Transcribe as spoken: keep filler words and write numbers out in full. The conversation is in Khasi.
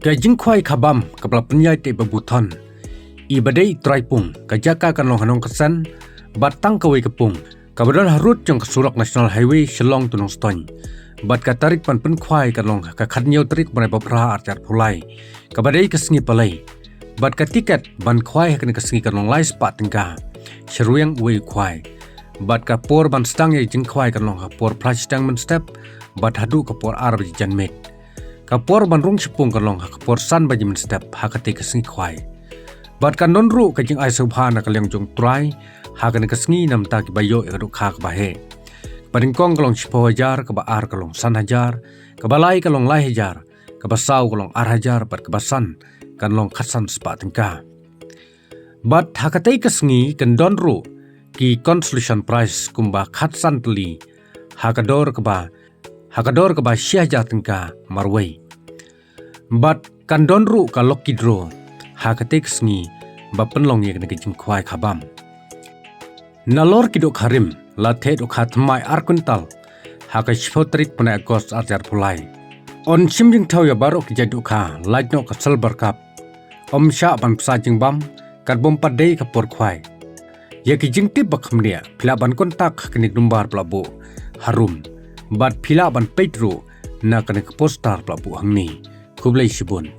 Ka jingkhwai khabam kaba la pynïaid da i Babu Thon, i ba dei i trai pung, ka jaka kan long ha Nongkatsan, bad tang kawei ka pung kaba don harud jong ka surok National Highway Shillong to Nongstoiñ. Bad ka tarik ban pynkhwai kan long ha ka khathynñiew tarik bnai ba phra arhajar arphew lai, kaba dei ka sngi Palei. Bad ka tiket ban khwai ha kane ka sngi kan long lai spah tyngka sha rwiang uwei u khwai. Bad ka por ban sdang ïa ka jingkhwai kan long ha ka por phra shiteng mynstep bad haduh ka por ar baje janmiet. Ka por ban rung shipung kan long ha ka por san baje mynstep ha katei ka sngi khwai. Bad kan don ruh ka jingai sngewbha na ka liang jong u trai ha kane ka sngi namar kiba ïoh ïa ka dohkha kaba heh. Kaba nyngkong ka long shiphew hajar, kaba ar ka long san hajar, kaba lai ka long lai hajar, kaba saw ka long ar hajar, bad kaba san kan long khatsan spah tyngka. Bad ha katei ka sngi kan don ruh ki consolation prize kumba khatsan tylli ha ka dor kaba, ha ka dor kaba shi hajar tyngka marwei. Bad kan don ruh ka lucky draw ha katei ka sngi ba pynlong ïa kane ka jingkhwai khabam. Nalor ki dohkha rim la theh dohkha thymmai ar kwintal ha ka shiphew tarik bnai August arhajar arphew lai. Yn shim jingthaw ïa baroh ki jait dohkha, lait noh ka Silver Cup. Ym shah ban pynshah jingbam katba ym pat dei ka por khwai. Ïa ki jingtip ba kham bniah phi lah ban contact ha kane ka number ba la buh harum. Bad phi lah ban peit ruh na kane ka poster ba la buh hangne. Khublei shibun.